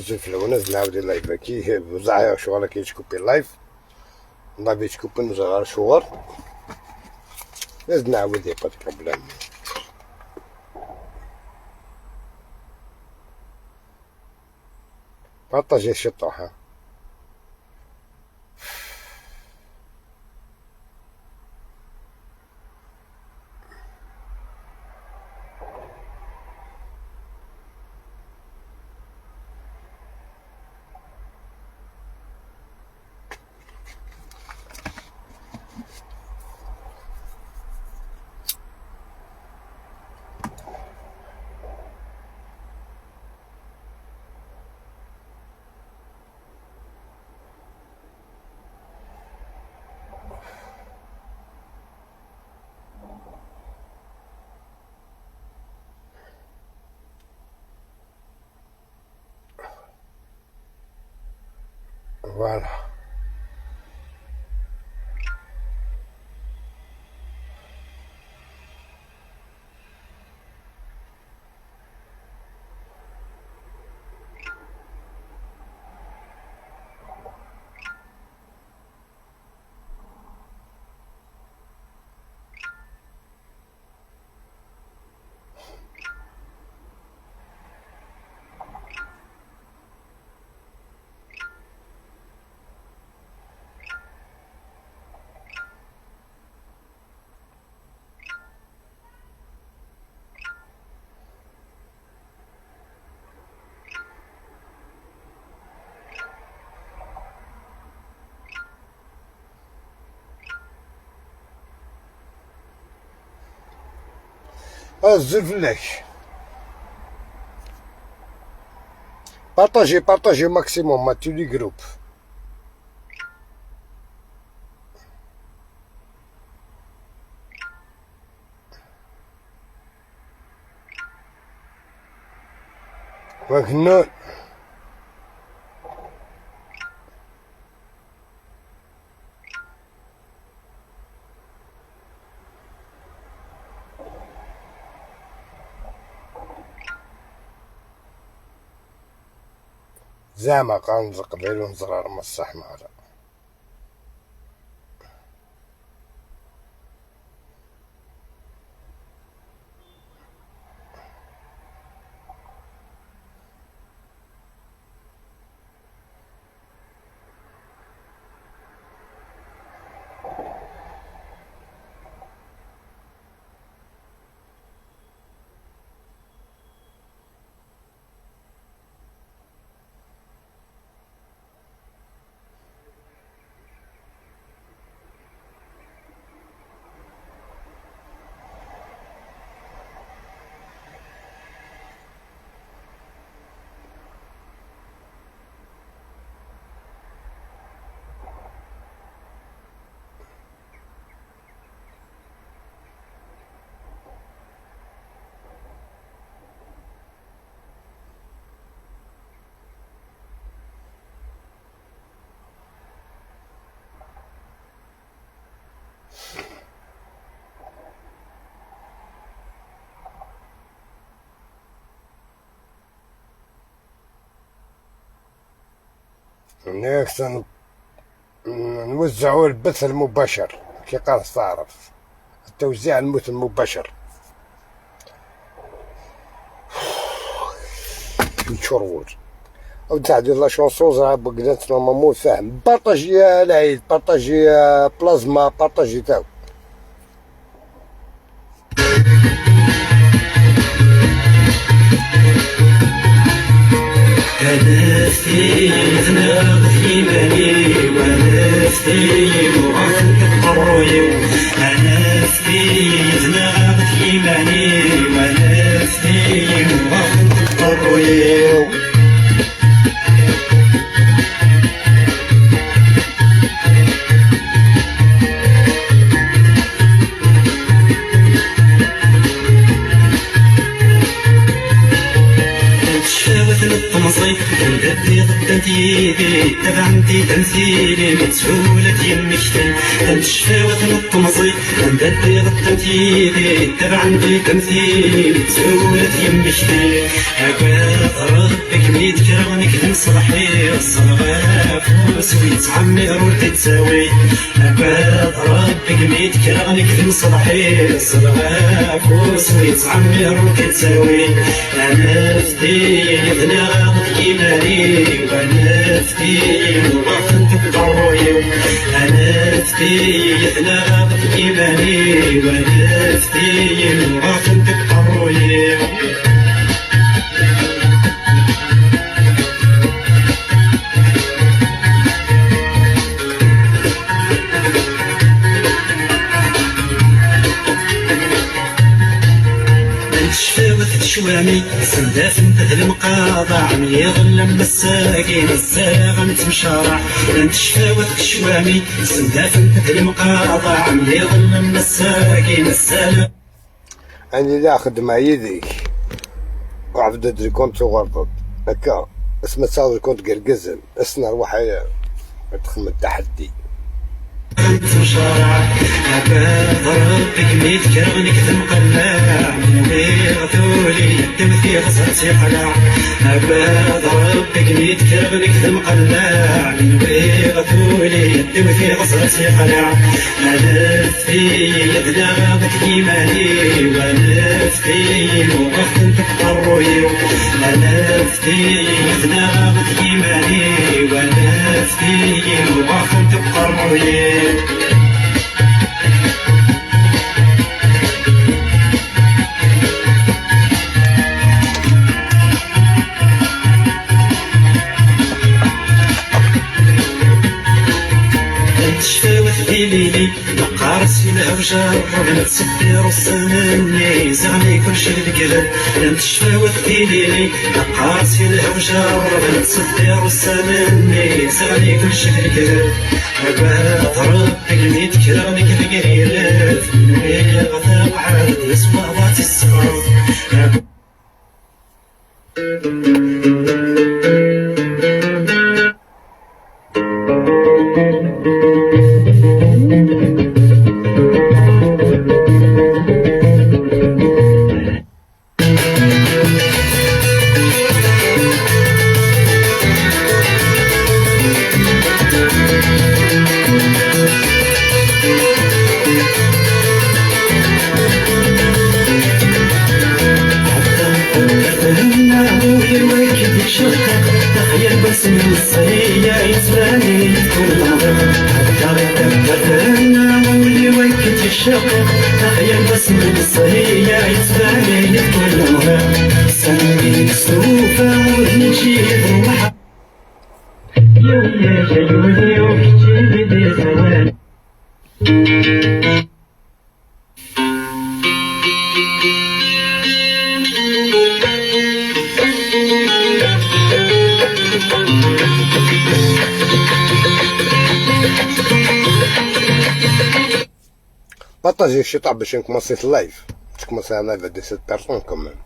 الزلف الونز نعاود ال live كي زعما شغل كي تكوبي ال live نافي تكوبي نزغر شغل لازم نعاود pas de problème. partagez شطوحة. Voilà. الزلف لك. Partagez, partagez maximum à tous les groupes. وكنا زعما قانز قبيل ونزرار مصح معنا. هناك نوزعوا البث المباشر كي قال تعرف التوزيع المثل المباشر. نشرور او تعدي la chanson زعما بقدرت normalement فاهم. partagez العيد، partagez plasma، partagez تاو. أنستي تناغ إيماني ونستي وغنت قروي أنستي تناغ إيماني ونستي وغنت قروي. يدي تبعنتي تمثيلي متسهولة يمكتن تنشفاوة الطمزي نددي غطتيدي تبعنتي تمثيلي متسهولة يمكتن أكاد ربك ميت كرغنك ذم صحي الصرغاف ويتعمر وتتساوي أكاد ربك ميت كرغنك ذم صحي الصرغاف ويتعمر وتتساوي أنا فتي ذنا غاضت إيماني وأنا فتي وغفنت بضروي أنا فتي ذنا غاضت إيماني وأنا فتي وغفنت بضروي. شوامي سنداف انت المقاضى عم يظلم الساقين الساغ انت مشارع انت شفاوتك شوامي سنداف انت المقاضى عم يظلم الساقين الساغ. عندي لا خدمة يديك وعبد دري كنت غرضت هكا اسم تصادر كنت قرقزن اسنا روح تخدم التحدي. انت مشارع أباد ربك ميت كرغنك ذم قلاع من غير ثولي التمثيل غزرتي قلاع أباد ربك ميت كرغنك ذم قلاع من غير ثولي التمثيل غزرتي قلاع أنا فتي يدنا غابت إيماني وأنا فتي وقفت تقروي أنا فتي يدنا غابت إيماني وأنا فتي وقفت تقروي. ليلي نقارسي الهوجة نتسبي رصنني زغني كل شي القلب نتشفاوت ليلي نقارسي الهوجة نتسبي رصنني زغني كل شي القلب أباد ربك ميت كرغنك القريرات من وين غثاق عاد يسوى الصغار. Partagez الشيطان باش نكومونسي ال live تكومونسي live 17 personnes quand même.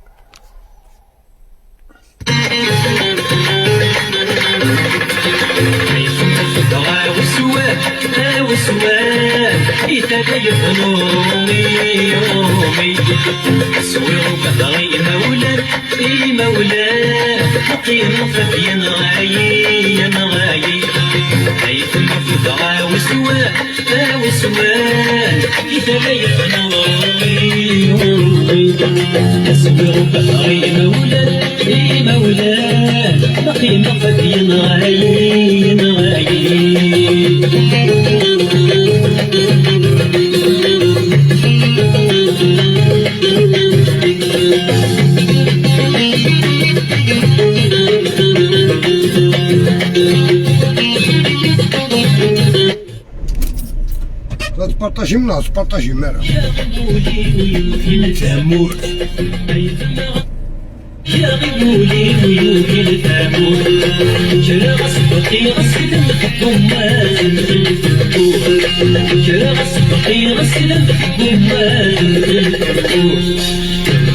لا تبارطاجي منها تبارطاجي مالها.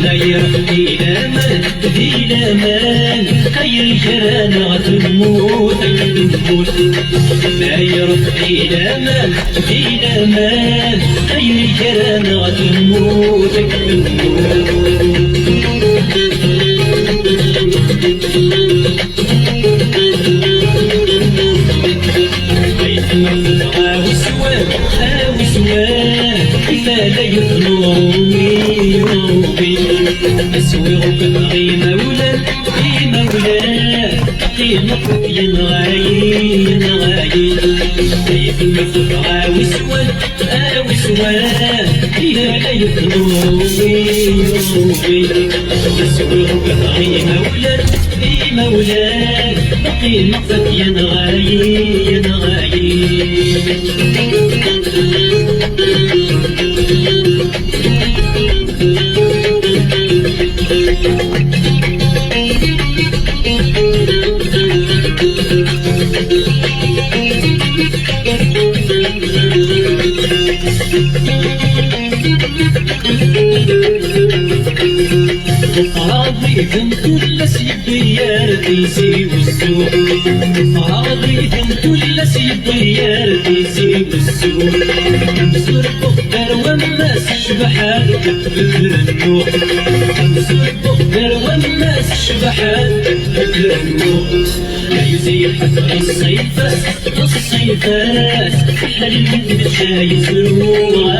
لا يرضي لامان ذي لامان خير جرانا غتموت تموت لا يرضي لامان ذي لامان خير جرانا غتموت تموت. راضي كنت لسيدي تيسي والسوق راضي كنت لسيدي تيسي والسوق مسور بقدر وماس شبحات فكر النوح مسور بقدر وماس شبحات فكر النوح لا يزيح الصيفات الصيفات حل يزرو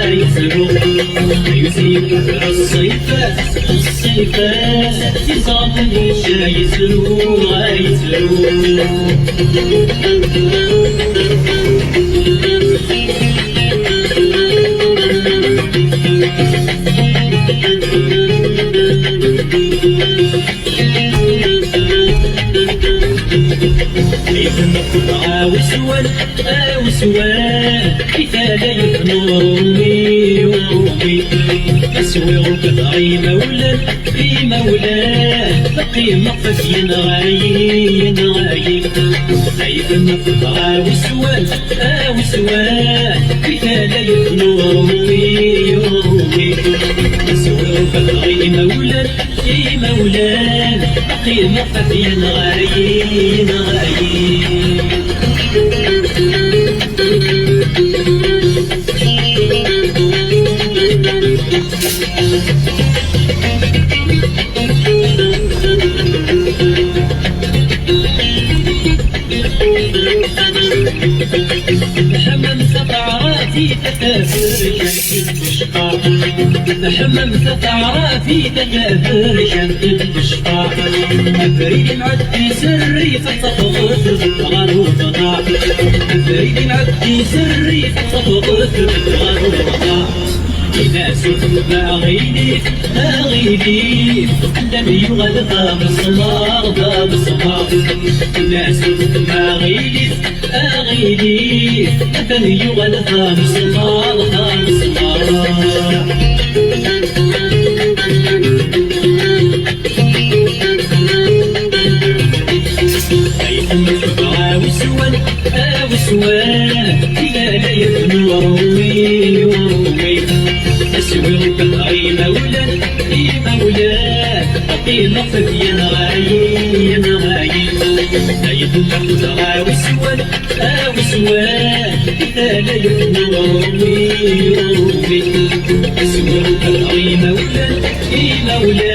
يزرو لا يزيح الصيفات الصيفات يزعم يزرو يزرو. وسوان كيف لا يثنورني وروبي أسوغ كثري مولا في مولا بقي مقف ينغاي ينغاي عيب مقطع وسوان وسوان كيف لا يثنورني وروبي أسوغ كثري مولا في مولا بقي مقف ينغاي ينغاي. حمام ستعراتي تكافر كانت تشقى حمام ستعراتي تكافر كانت تشقى أفريد معدي سري فتصفغت غروبنا أفريد معدي سري فتصفغت غروبنا إذا سوف ما غيدي ما غيدي لم يغلق بالصمار بالصمار إذا سوف ما غيدي ما غيدي لم يغلق بالصمار بالصمار. وسوان إذا لا يثنورني وروي أسوغ كثري مولا في مولا بقي مقفت ينغاي ينغاي لا يثنورني وسوان وسوان إذا لا يثنورني وروي أسوغ كثري مولا في مولا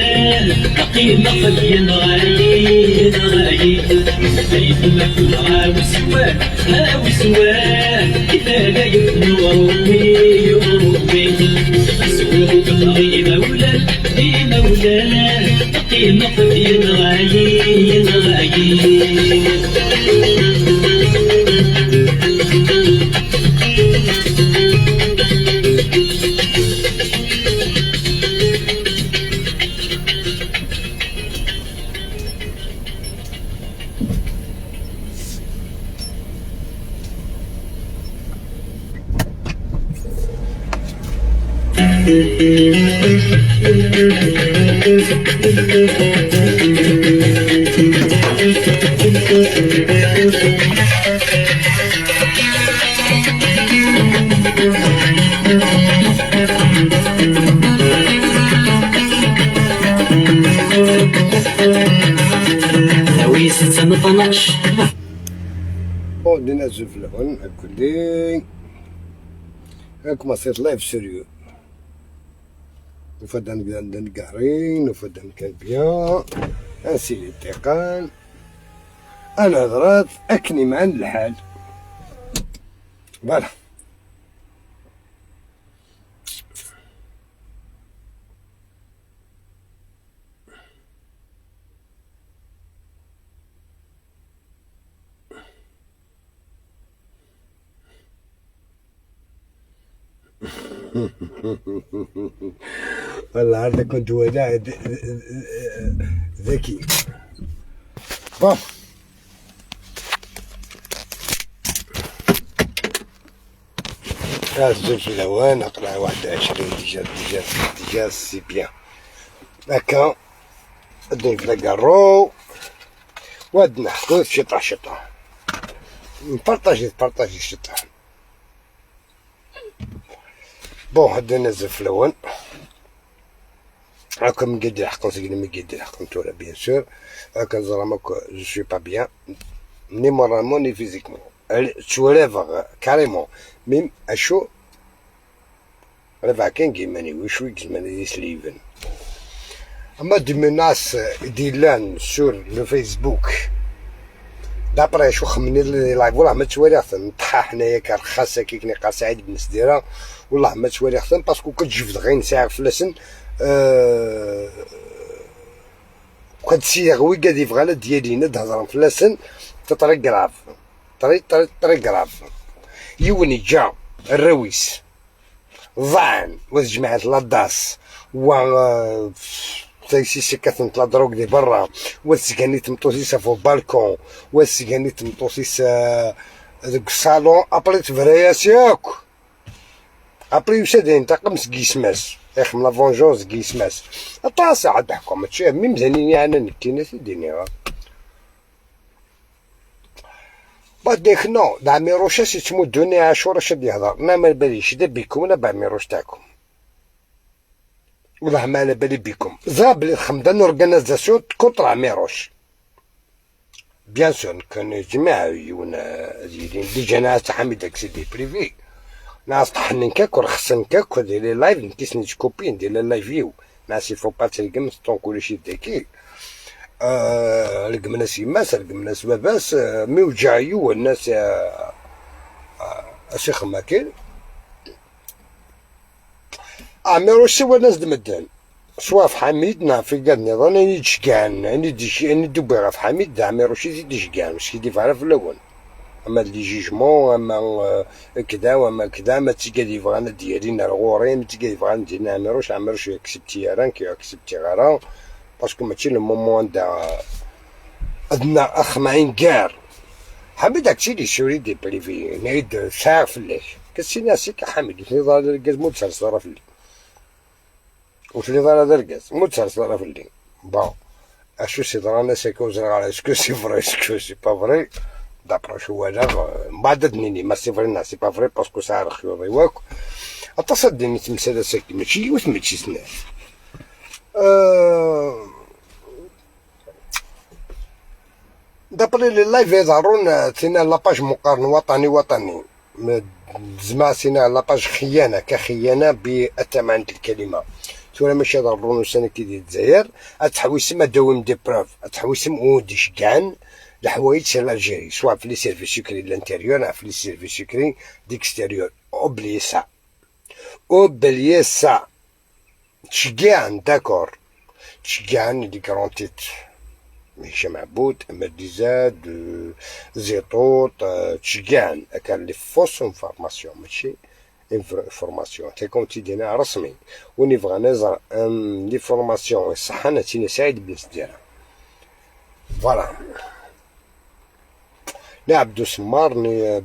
بقي مقفت ينغاي ينغاي لا يثنورني وسوان وسوان إذا لا يثنورني وروي أسوغ كثري مولا في مولا بقي مقفت ينغاي ينغاي. Bon دينا زوف الهون كلي هاك صير live sérieux وفدا نقارين وفدا كان bien انسيلي التقان انا هضرات اكني معا الحال voilà. والله هذا كنت ولا ذكي. Bon الزوج في الاوان نقرا 21 déjà déjà déjà c'est bien هكا ادني في الكارو واد نحكو شطح شطح نبارطاجي بارطاجي شطح. Bon هدا نزل في الاول هاكا من قد يلحقو سيدي من قد يلحقو نتولا bien sûr هاكا زعما je suis pas bien ni moralement ni physiquement تشواليفغ carrément même اشو رفع كان كيماني وشوي كيماني دي سليفن. اما des menaces ديلان sur le Facebook d'après شو خمني les lives والله ما توالي نطحا حنايا كرخاصه كي كني سعيد بن سديره والله ما توالي خصن parce que كتجبد غير نساع فلاسن كتسيغ وي قاد يبغى لا ديالي تهضر فلاسن très grave très très très grave. يوني جا الرويس ضعن وجماعة la DAS و تايسي كاثن la drogue دي برا وسكاني تمطوسيس فو بالكون وسكاني تمطوسيس ديك الصالون après تفرياس ياك après يساد ينتقم سكيسماس يخدم la vengeance كيسماس طاسة عاد حكم ماشي مي مزانيني انا نكينا سيديني بعد ديك نو دا عميروش تمدوني عاشور اش يهضر انا ما باليش دا بيكم ولا بعميروش تاعكم والله ما على بالي بيكم زاب خمدان organisation contre عميروش bien sûr كان جماعة يون déjà ناس حميد داك c'est privé ناس طحن كاك ورخصن كاك ودير les lives نكيس نجكوبي ندير les lives يو ناس يفو با تلقم طون كلشي داكي رقم ناس يماس رقم ناس باباس مي وجع يو الناس اشيخ ماكين عميروش سوا ناس دمدان سوا في حميد نا في قاد نظام اني دشكان اني دش اني دوبي غا في حميد عميروش يزيد دشكان واش كيدير في الاول اما les jugements اما كدا وما كدا ما تيكاد يبغانا ديالينا الغوري ما تيكاد يبغانا ديالنا عميروش عميروش يكسبتي ران كي اكسبتي غرا parce que ماشي le moment عندها عندنا اخ معين كار حميد داكشي اللي سوري des privés نعيد ساعة في الليل كسي ناسي كحميد وثني ضار الكاز مو تسع في الليل وثني ضار الكاز مو تسع في الليل bon اشو سي ضرانا سيكو زرع est-ce que c'est vrai est-ce que c'est pas vrai d'après شو هذا من بعد دنيني ما c'est vrai نا c'est pas vrai parce que ساعة رخيو ضيواك اتصدني تمثال ساكي ماشي وثمتشي سناس d'après les lives يظهرون تينا la page مقارن وطني وطني زعما سينا la page خيانة كخيانه بأتمعنة الكلمة تورا ماشي يضرون سنة كي ديال الجزائر اتحويسم داوم des preuves اتحويسم وديش كان الحوايج c'est l'Algérie soit في les services secrets de l'intérieur في les services secrets d'extérieur oubliez ça oubliez ça تشجعن d'accord تشجعن des grandes têtes هشام عبود امال ديزاد زيطوط تشجعن كان les fausses informations ماشي information تيكون تيدينا رسمي وني بغا نزر les formations الصحة تينا سعيد بن سديرة voilà لا عبدو سمار ني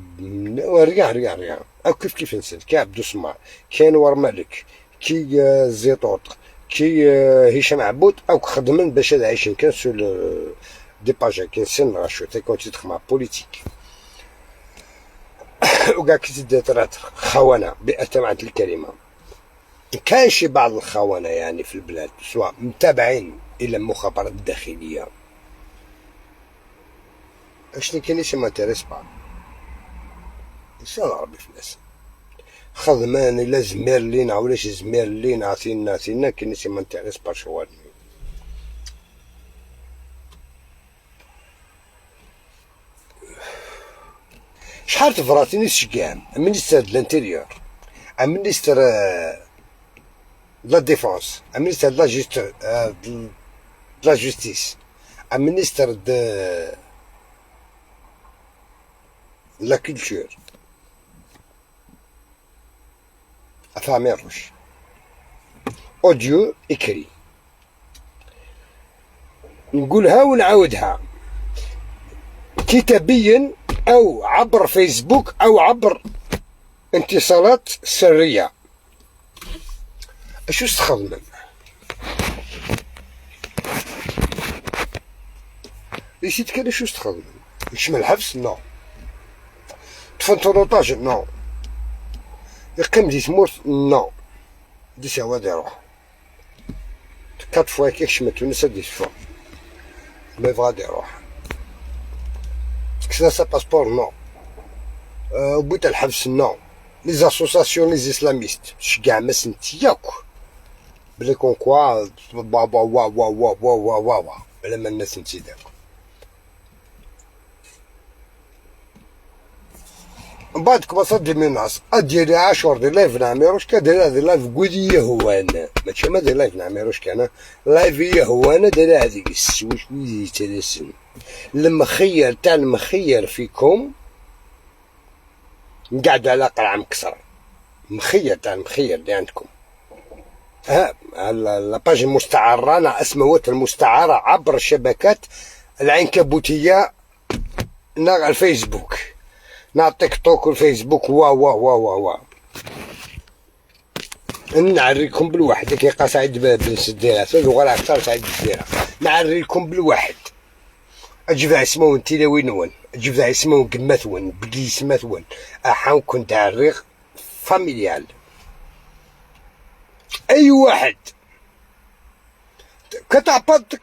ريان ريان ريان كيف كيف نسال كي عبدو سمار كي انور مالك كي زيطوط كي هشام عبود او خدمن باش عايشين كان sur des pages كي نسن راشو تيكون تيخدم politique وكاع كي تدي خونة بأتمعة الكلمة كاين شي بعض الخونة يعني في البلاد سواء متابعين إلى المخابرات الداخلية اشني كاين ça m'intéresse pas. إنسان ربي في الناس خدمان إلا زمير لينا ولا شي زمير لينا عطينا عطينا كاين ça m'intéresse pas شوال. شحال تفراتيني الشقام ministre de l'Intérieur، ministre la Défense، ministre de la Justice، ministre de la Culture. عميروش audio écrit نقولها ونعاودها كتابيا او عبر فيسبوك او عبر اتصالات سريه. اشو استخدم ليش كان اشو استخدم يشمل الحبس non طفنت l'otage non يقيم دي تموت non دي سواد يروح quatre fois كيك شمت تونس dix fois ما يبغى يروح كسنا sa passeport non بوت الحبس non les associations les islamistes شكاع ما سنت ياك بلي comme quoi بابا وا وا وا وا وا وا وا بلا ما الناس نتي داك. من بعد كباصات des menaces اديري عاشور des lives نعميروش كدير هذه live قودي هو انا ماشي ما des lives نعميروش كان live هو انا داير هذيك السويش ويدي تلسن المخير تاع المخير فيكم قاعد على قرعه مكسره مخير تاع المخير اللي عندكم ها la page المستعارة انا اسموات المستعارة عبر الشبكات العنكبوتية نا الفيسبوك نا تيك توك والفيسبوك وا وا وا وا وا نعريكم بالواحد كيقا سعيد بن سديرة وغير اكثر سعيد بن سديرة نعريكم بالواحد اجيب اسمون تيلاوينون اجيب اسمون قماثون بليس ماثون احاو كنت عريق familial اي واحد كتعبط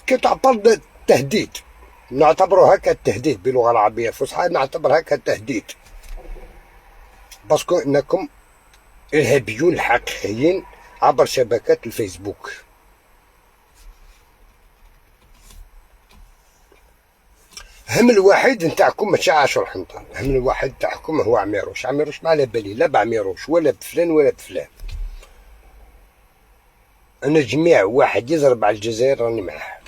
كتعبط تهديد نعتبرها كتهديد باللغه العربيه الفصحى نعتبرها كتهديد parce que انكم ارهابيون الحقيقيين عبر شبكات الفيسبوك. هم الوحيد نتاعكم ماشي عاشور حنطان، هم الواحد تاعكم هو عميروش. عميروش ما على بالي لا بعميروش ولا بفلان ولا بفلان. انا جميع واحد يضرب على الجزائر راني معاه.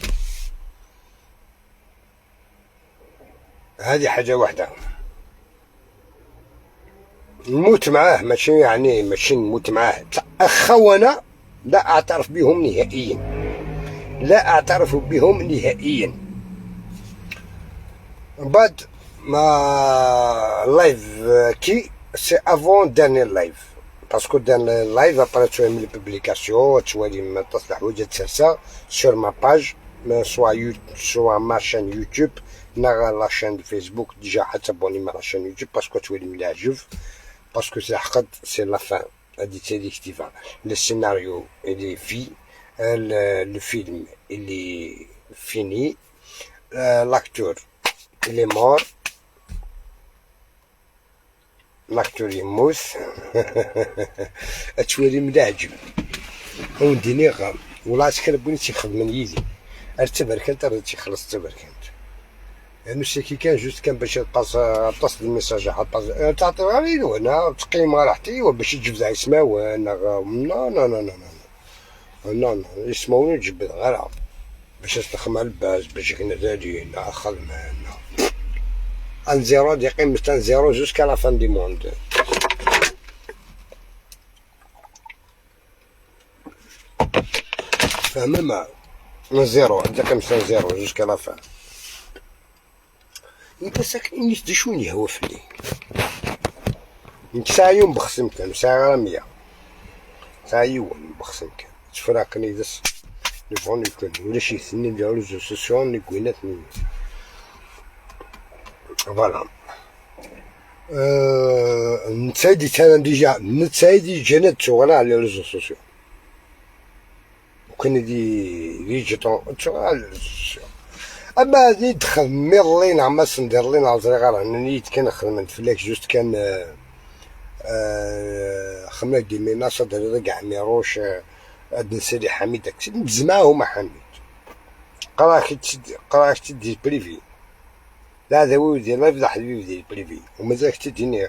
هذه حاجه واحده نموت معاه، ماشي يعني ماشي نموت معاه. الخونه لا اعترف بهم نهائيا، لا اعترف بهم نهائيا. بعد ما live qui c'est avant dernier live parce que dernier live après tu les publications توالي ما تصلح وجه تسرسا sur ma page soit soit ma chaîne YouTube نا la chaîne Facebook déjà حتى abonner ma chaîne YouTube parce que توالي من العجب parce que c'est حقد c'est la fin هادي تيليكتيفا le scénario il est fait le film il est fini l'acteur il est mort l'acteur يموت تولي من العجب ونديني غام ولا تكربوني تيخدم من يدي ارتبركنت راه تيخلص تبركنت يعني سي كي كان juste كان باش طاس طاس ال message حط تعطي غير هنا تقيم راحتي باش تجبد يسمعوا non non non non non non يسمعوني تجبد غير باش تخدم على الباز باش كنا دارين خدمة un zéro دي قيمة un zéro jusqu'à la fin du monde. فاهمة ما un zéro دي قيمة un zéro jusqu'à la fin. انت ساكن نيت شوني هو فلي انت ساعة يوم بخسم كان ساعة غير 100 ساعة يوم بخسم كان تفراقني دس نبغون يكون ولا شي ثنين ديال réseaux sociaux نكوينات voilà. نتسايدي تانا déjà نتسايدي جنات شغلة على les réseaux sociaux وكان دي دي جيتون شغلة على les réseaux sociaux. اما يدخل ميرلين ما سندير لينا زري غير نيت كان خدمت فلاك juste كان خمنا des menaces هذا كاع عميروش هاد نسالي حميد نتزمع هما حميد قراك تدي privé لا هذا هو ديال live لا حبيبي ديال privé ومازال تديني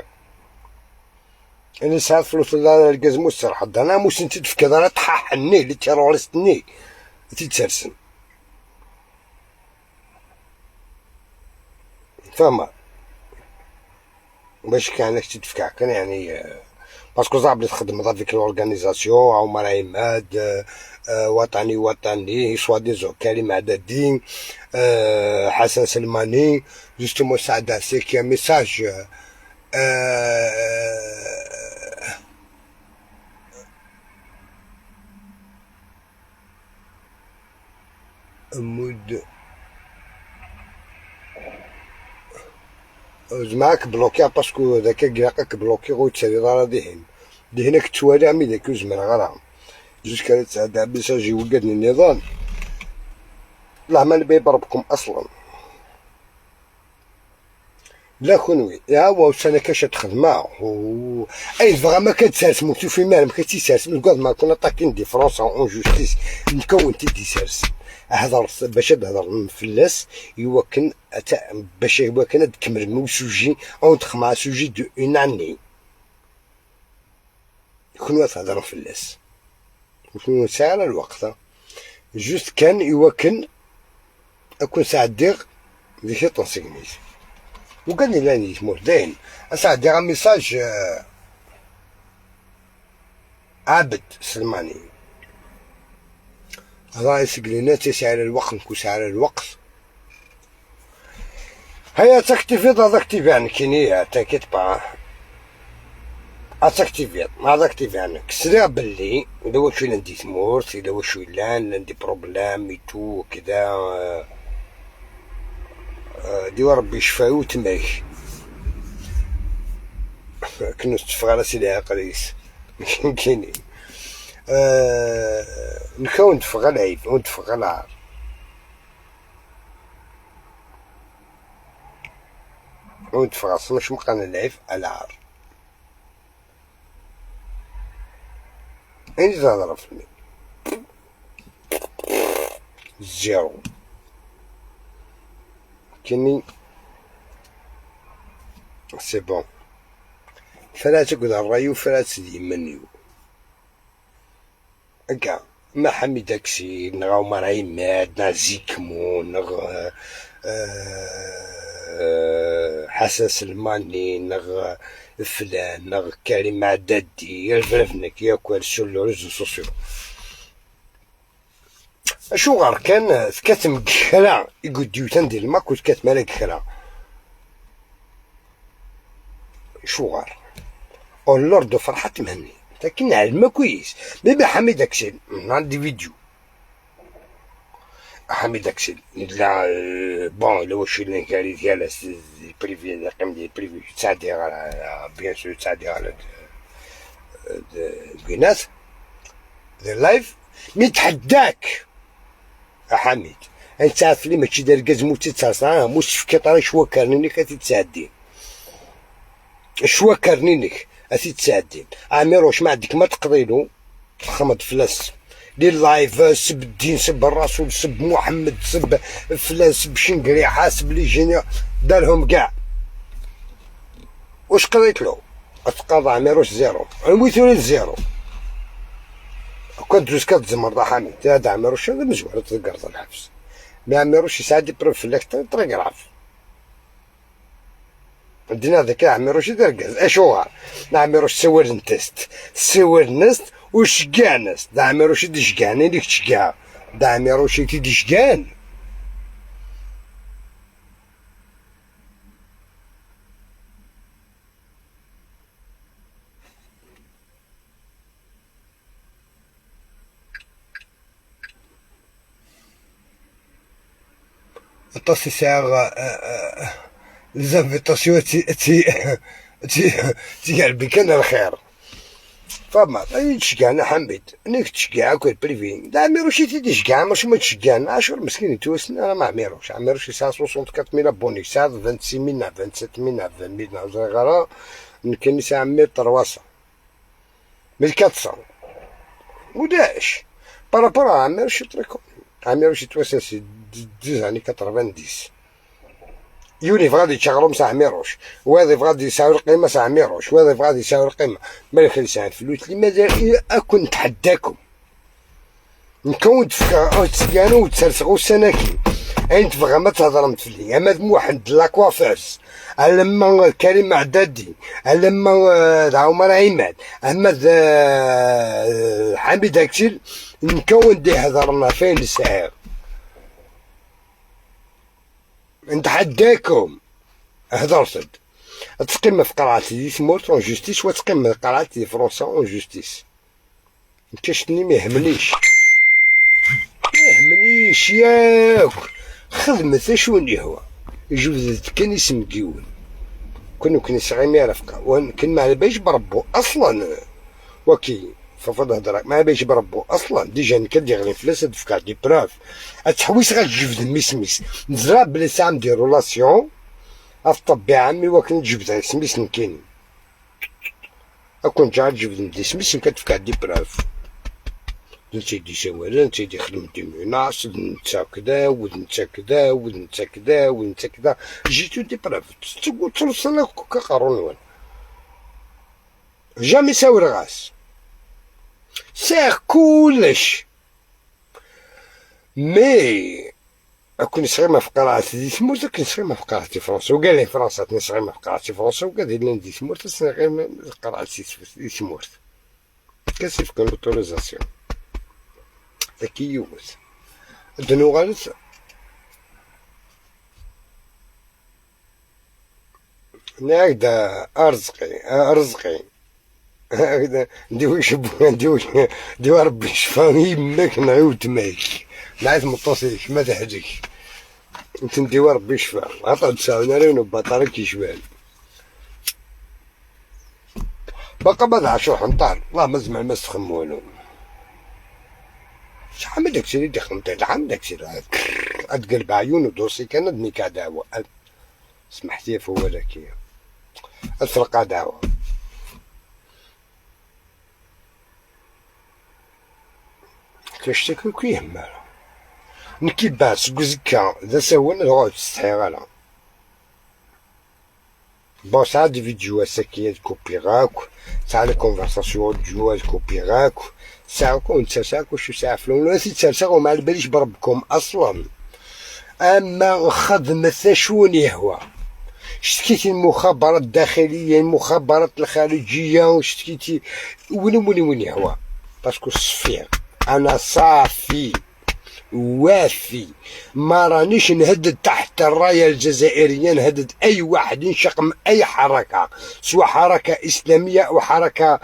انا ساعات فلوس لا الكاز موسر حد انا موس انت تفكر انا طححني les terroristes ني تيتسرسن فاهمة باش كان تدفع كان يعني parce que صعب تخدم avec l'organisation عمر عماد وطني وطني soi-disant كريم عددين حسن سلماني justement سعد c'est qu'un message مود زعما bloqué parce que ذاك كاع bloqué وتسالي راه ديهن دهنك توالي عمي ذاك زمر غرام جوج كانت سعد message يوقدني النظام لا ما نبي بربكم اصلا لا كونوي يا هو سنة كاش تخدمة و اي فغا كتسالس في مال ما كتسالس قد ما كنا طاكين دي فرنسا en justice نكون تي دي سالس هضر باش تهضر فلاس يوكن باش يوكن تكمل مو sujet entre مع sujet de une année كون تهضر فلاس وشنو ساعة الوقت juste كان يوكن اكون ساعة دير دي شي طونسيغنيز وقال لي لاني تموت داين اساعد un message عابد سلماني هذا يسقلينا تسعى على الوقت نكوس على الوقت هيا تاكتيفيت هذا activé كيني t'inquiète pas اتاكتيفيت هذا activé عنك سريع باللي اذا واش عندي تمورت اذا واش لان عندي problème et tout كذا ديوا ربي يشفاو تماك كنو تفغ على سيدي عقليس كاينين نكون تفغ العيب ونتفغ العار ونتفغ اصلا مقانا العيب العار انت تهضر في zéro كني c'est bon فلا تقعد الرايو فلا تسدي منيو كاع ما حميد اكسي نغ عمر عماد نغ زيكمو نغ حسن سلماني نغ فلان نغ كريم عدادي الفرفنك ياكل sur les réseaux sociaux اشو غير كان تكاتم كرا يقول ديوتان ديال الماك وتكاتم على كرا شو غير اون دو فرحة مهني لكن علم كويس mais حميد اكسل عندي فيديو حميد اكسل لا bon لو واش اللي كاري ديال privé قيم ديال privé تساعدي على bien sûr تساعدي على البنات ديال live mais تحداك حميد انت عارف لي ماشي داير كاز موتي تسعة موس في كيطري شوا كارنينك تتساعدين شوا كارنينك تتساعدين عميروش ما عندك ما تقضيلو خمد فلاس les lives سب الدين سب الرسول سب محمد سب فلان سب شنقريحة سب les généraux دارهم كاع واش قضيت له تقاضى عميروش zéro الميثولي zéro كنت دوز كتزمر حميد هذا عميروش هذا مزوار تذكرت الحبس mais عميروش يساعد preuves فلاك très grave عندنا هذاك عميروش يدير كاز اشو غار عميروش سوار نتست سوار نست وشكاع ناس دا عميروش يدي شكاع اللي تشكاع دا عميروش يدي شكاع اتصل ساعة les invitations تي تي تي تي قلبي كان الخير فما تشجعنا حميد نيك تشجع كل privé دا عميروش تيشجع ماشي ما تشجعنا عاشور مسكين يتوسن. انا ما عميروش عميروش يسعى 64000 abonnés، يسعى 26000 27000 20000 زغرا يمكن يسعى 1300 1400 وداعش par rapport عميروش très connu. عميروش يتوسن c'est des années 90. يوني غادي يتشغلوا مسا عميروش، وهذا غادي يساوي القيمة سا عميروش، وهذا غادي يساوي القيمة مالك يساعد فلوس. لماذا اكون نتحداكم نكون تسكانو وتسرسغو السناكين اين تبغى ما تهضر فلي اما واحد la coiffeuse، لما كريم عدادي، لما عمر عماد، اما حميد اكسيل، نكون دي هضرنا فين السعر. نتحداكم هضرت تقيم في قرعتي تموت en justice وتقيم في قرعتي فرنسا en justice. كاشتني ما يهمنيش ما يهمنيش ياك خدمة شوني هو يجوز كان اسم ديون كون كان صغير رفقة وكان ما على باليش بربو اصلا وكي ففض هضرة ما باش بربو اصلا déjà كدي غير فلاس تفكر des preuves تحويس غتجبد ميس نزرع بلي سام des relations الطبيعة عمي وكن تجبد سميس نكين اكون جا تجبد دي سميس كتفكر des preuves نتا دي سوالا نتا دي خدم des menaces نتا كدا ونتا كدا ونتا كدا ونتا كدا j'ai toutes des preuves تقول توصل كقارون jamais ساور غاس ساغ كلش mais اكون صغير ما في قراءة دي تموت كنت صغير ما في قراءة فرنسا وقال لي فرنسا تني صغير ما في قراءة فرنسا وقال لي دي تموت صغير ما في قراءة دي تموت كاسف كان l'autorisation ذاك يوز دنو غالت ناكدا ارزقي ارزقي نديو شبو نديو نديو ربي شفاني يماك نعاود ماك نعيط متصلك ما تحجك انت نديو ربي شفا عطا تساونا ريونو بطارك يشبال بقى ما عاشور حنطار الله ما زمان ما استخم والو. شحال من داكشي اللي خدمت شحال من داكشي اتقلب عيون dossier كان دني كدعوة سمحتي فهو لك الفرقة دعوة. كاش كي يهمل نكي باس كوزكا ذا ساون غاد تستحي غالا bon ساعات des vidéos ساكية كوبي غاك ساعة les conversations audio كوبي غاك ساعة كون ساعة كوش ساعة فلون ولا تسرسغ وما على باليش بربكم أصلا. أما خدمة شوني هو شتكيتي المخابرات الداخلية المخابرات الخارجية وشتكيتي وين وين وين هو parce que صفير أنا صافي وافي ما رانيش نهدد تحت الراية الجزائرية نهدد أي واحد ينشق من أي حركة سواء حركة إسلامية أو حركة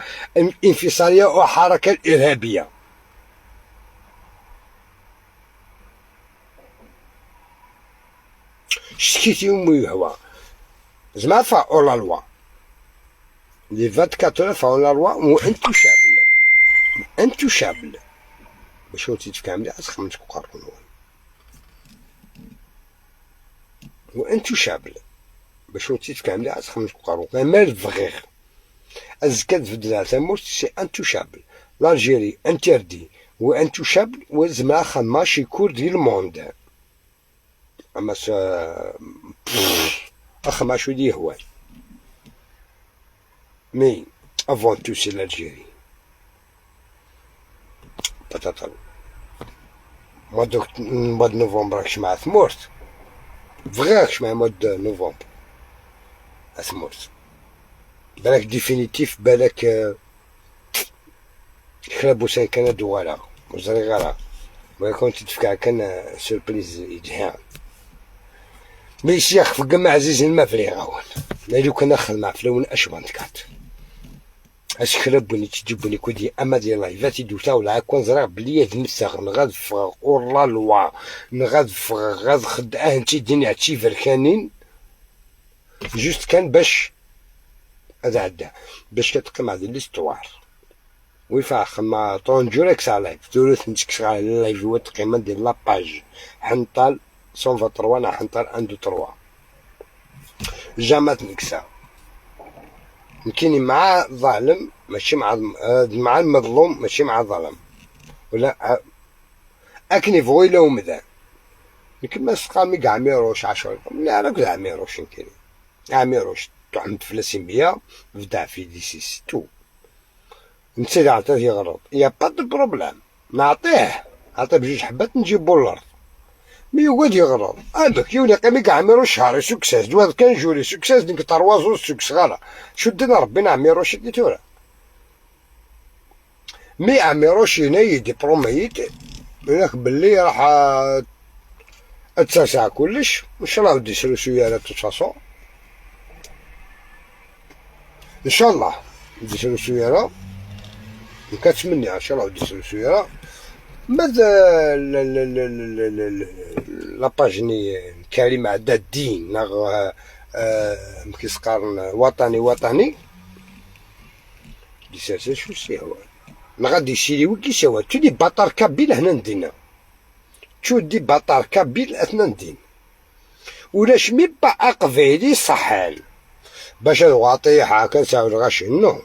انفصالية أو حركة إرهابية. شكيتي أمي هو زعما فا hors la loi les 24 فا hors la loi و intouchable intouchable باش هو تيتفكر مليح خمس قرون و intouchable باش هو تيتفكر مليح خمس قرون مال فغيغ الزكاة في تموت c'est intouchable l'Algérie interdit و intouchable وزعما خماش يكور ديال ال monde اما اخماش ودي هو mais avant tout c'est l'Algérie بطاطا mois de novembre راكش مع ثمورت فغاكش مع mois de novembre ثمورت بالك définitif بالك خرابو كان دوالا وزري غرا ولكن تدفع كان surprise يجها mais شيخ فقما عزيز ما فري غاون ما لو كان اخذ مع فلون اشوان كات اش خربوني تجيبوني كودي اما ديال لايفات يدوتا ولا كون زرع بلي تمسخ نغاد فغ hors la loi نغاد فغ غاد خد اه انتي ديني عتي فركانين juste كان باش هذا عدا باش كتقيم هذه l'histoire. ويفا خما طونجورك على live ثلث نتكس على live هو تقييم ديال la page حنطال 123 نا حنطال 1 2 3 jamais تنكسا. كاين مع الظالم ماشي مع المظلوم ماشي مع الظالم ولا اكني فوي لو مذا كما سقامي كاع عميروش 10 لا راك عميروش كاين عميروش تعمد فلاسين بيا فدا في دي سي تو انت اللي عطيه يغلط y a pas de problème نعطيه عطيه بجوج حبات نجيبو الارض mais يقعد يغلط هذاك يولي قيمي كاع عميروش شهر سوكساس دواد كان جوري سوكساس ديك تروازو سوكس غالا شو دينا ربنا عميروش دي تورا mais عميروش هنا des promesses هناك باللي راح تسرسع كلش ان شاء الله ودي سلوسية على toute façon ان شاء الله ودي سلوسية كتمني ان شاء الله ودي سلوسية ماذا la page ني كريم عداد الدين نغ مكيسقارن وطني وطني دي سلسل شو سي هو غادي يسيري وكي سوا تو des bâtards kabyles هنا ندينا تو des bâtards kabyles اثنا ندين ولاش مي با اقبيلي صحان باش الواطي هاكا تاع الغاشي non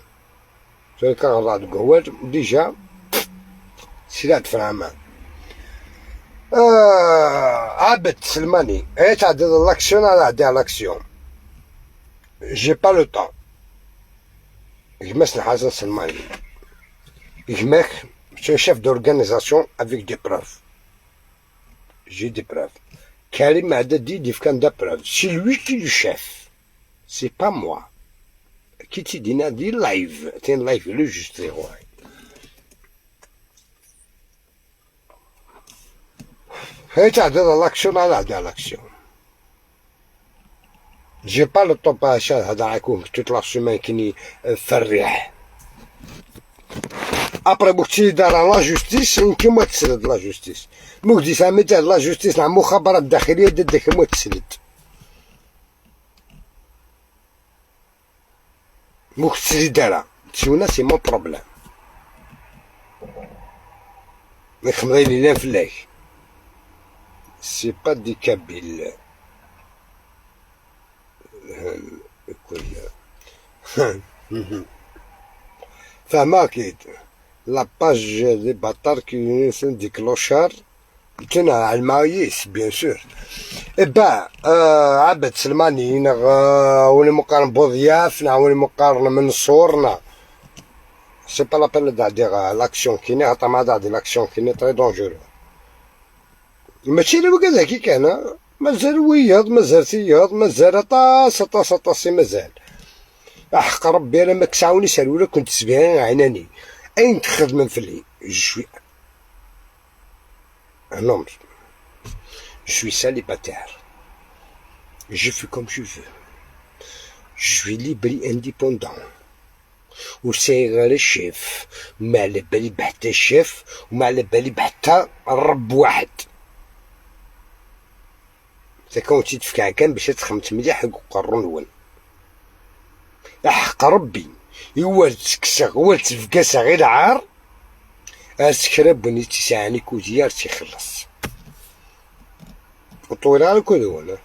كان غلط déjà سلات فرعمان عبد سلماني اي تعدي l'action على عدي l'action j'ai pas le temps جماس حسن سلماني جماك c'est chef d'organisation avec des preuves. J'ai des preuves. Karim Haddadi dit des preuves. C'est lui qui est le chef. C'est pas moi. Qui t'y dit dit live. C'est un live, le juste zéro. هي تعدل l'action على عدل l'action. J'ai pas le temps باش هذا يكون toute la semaine كني في الريح. après بوكتي دار la justice يمكن ما تسند la justice موك سامي تاع la justice مع المخابرات الداخلية ديك ما تسند موك تسند دارا تسونا c'est mon problème نخمضي لي فلاك c'est pas des Kabyles كل فما كيد la page des bâtards qui sont des clochards كاين على المايس bien sûr eh ben عبد سلماني ولي مقارن بوضياف ولي مقارن منصورنا c'est pas la peine دير l'action كيني عطا مع دير l'action كيني très dangereux ماشي اللي كذا كي كان مازال وياض مازال تياض مازال طاس طاس طاسي مازال احق ربي انا ما كسعوني سالولا كنت سبعين عيناني اين تخدم في الليل je suis un homme, je suis célibataire, je fais comme je veux, je suis libre et indépendant وسايغ على الشيف ما على بالي بحتى الشيف وما على بالي بحتى رب واحد تكون تدفع كان باش تخمت مليح قرون ون احق ربي يوال تكسغ وال تفكاسا غير عار اسكرا بني تسعاني كوزيار تيخلص وطويل على كل ولا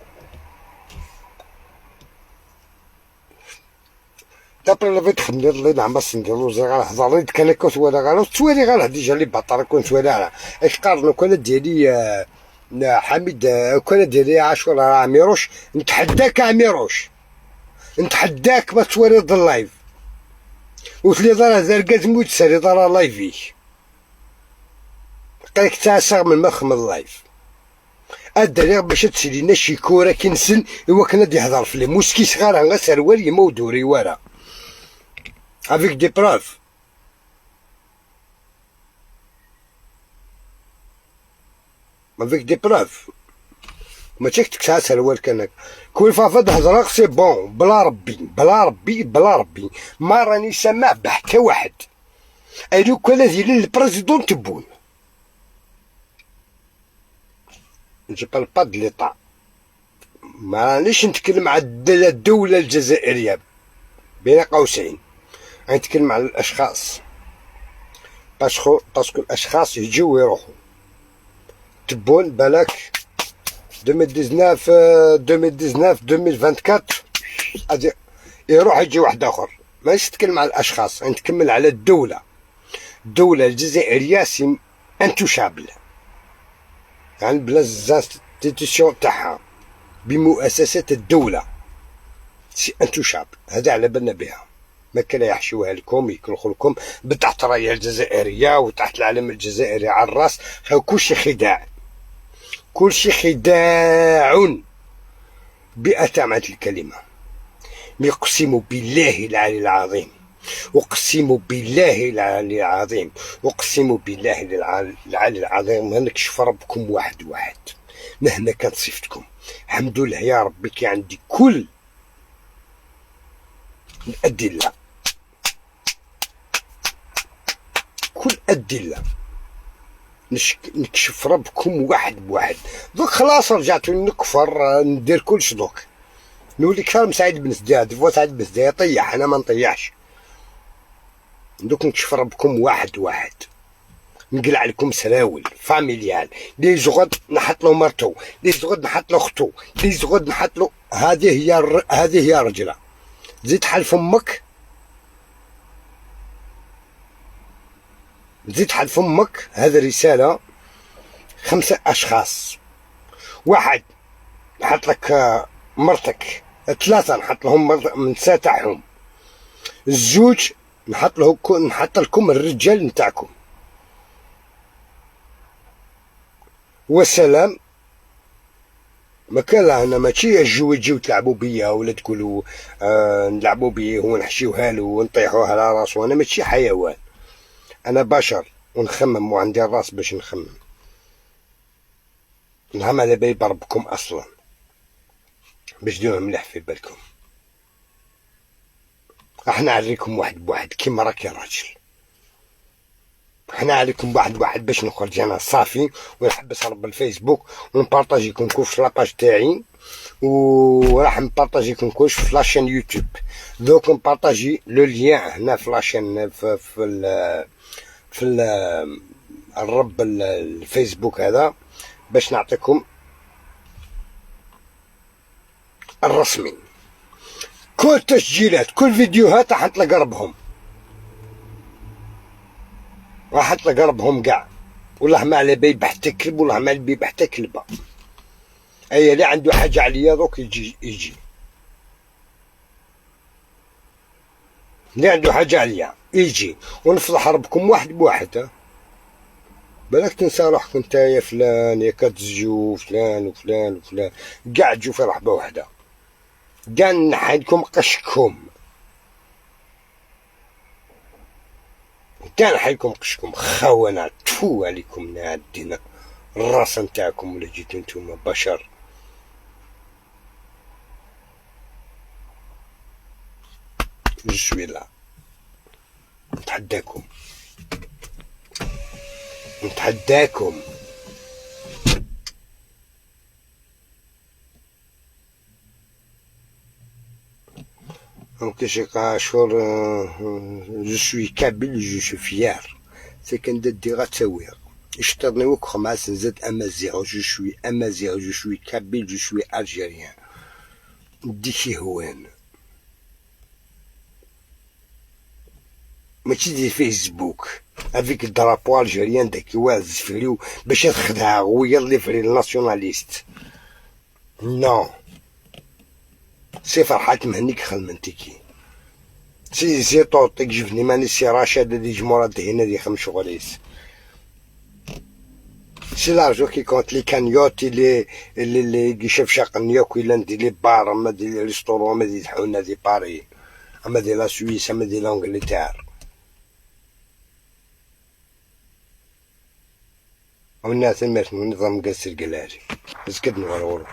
دابا لا بغيت تخدم الله نعم نديرو زغال هضر كان كنت ولا غير توالي غير déjà les bâtards كنت ولا على اش كان ديالي حميد كان ديالي عاشور عميروش نتحداك عميروش نتحداك ما توالي ال live وتلي دار زرقات موت سالي دار لايفي قالك تاسع من مخ من ال live الدريغ باش تسالينا شي كورة كنسن إوا كنا دي يهضر في لي موسكي صغار غا سروال يما ودوري ورا avec des preuves. Avec des preuves. ماشي تكسع سروال كانك كل فافد هضره c'est bon بلا ربي بلا ربي بلا ربي ما راني سامع بحتى واحد ايلو كان ديال ال président تبون je parle pas de l'État ما رانيش نتكلم على الدولة الجزائرية بين قوسين نتكلم على الاشخاص parce que الاشخاص يجيو ويروحوا. تبون بالك 2019 2019 2024 غادي يروح يجي واحد اخر. ماشي نتكلم على الاشخاص، نتكلم على الدولة. الدولة الجزائرية c'est intouchable، يعني ب les institutions تاعها، بمؤسسات الدولة c'est intouchable. هذا على بالنا بها، ما كان يحشوها لكم يكلخوا لكم بتحت الراية الجزائرية وتحت العلم الجزائري على الراس. كلشي خداع، كلشي خداع بأتامة الكلمة. يقسم بالله العلي العظيم، اقسم بالله العلي العظيم، اقسم بالله العلي العظيم نكشف ربكم واحد واحد مهما كانت صفتكم. الحمد لله يا ربي كي عندي كل الأدلة، كل أدلة نكشف ربكم واحد بواحد. دوك خلاص رجعت نكفر ندير كلش، دوك نولي كثر من سعيد بن سدية. des fois سعيد بن سدية يطيح، انا ما نطيحش. دوك نكشف ربكم واحد واحد، نقلع لكم سراول familial. لي زغد نحط له مرتو، لي زغد نحط له اختو، لي زغد نحط له. هذه هي الرجله. زيد حل فمك، زيد حل فمك. هذه رسالة 5 أشخاص. واحد نحط لك مرتك، 3 نحط لهم نساء تاعهم، الزوج نحط له، نحط لكم الرجال نتاعكم. والسلام. ما كان لا انا ماشي تجيو تلعبوا بيا ولا تقولوا نلعبوا بيه ونحشيوها له ونطيحوها على راسو. انا ماشي حيوان، انا بشر ونخمم وعندي الراس باش نخمم. نعم على بالي بربكم اصلا باش ديروه مليح في بالكم. احنا عليكم واحد بواحد كيما راك يا راجل، احنا عليكم واحد واحد باش نخرج انا صافي ونحبس رب الفيسبوك ونبارطاجيكم كلش في la page تاعي، وراح نبارطاجيكم كلش في la chaîne يوتيوب. دوك نبارطاجي le lien هنا في la chaîne في في ال في ال الرب الفيسبوك هذا باش نعطيكم الرسمي. كل تسجيلات كل فيديوهات راح نطلق ربهم، راح نطلق ربهم كاع. والله ما على بالي بحتى كلب، والله ما على بالي بحتى كلبه. اي اللي عنده حاجة عليا دوك يجي اللي عنده حاجة عليا يجي ونفضح ربكم واحد بواحد. بالك تنسى روحك انت يا فلان يا كتزيو فلان وفلان وفلان، كاع تجو في رحبه وحده، كاع نحيلكم قشكم، كاع نحيلكم قشكم. خونه تفو عليكم نادينا الراس نتاعكم ولا جيتو نتوما بشر. je suis là، نتحداكم، نتحداكم. Donc j'ai je suis kabyle, je suis fier. C'est qu'un dira تسوير اشترني وك خماس نزيد امازيغ. je suis amazigh, je suis kabyle, je suis algérien. ديكي هوان ماشي ديال فيسبوك avec ال drapeau algérien داك واز فريو باش تخدع ويا les vrais nationalistes. non سي فرحات مهنيك خدمتيكي سي سي طوطيك جبني ماني سي رشاد دي جمهورات هنا دي خمس غريس. c'est l'argent qui compte les cagnottes les les les شاف شاقنياك ولا ندير les bars اما دي les restaurants اما دي حونا دي باري اما دي la Suisse اما دي l'Angleterre. والناس مات النظام قاس القلاري بس كد نورورو.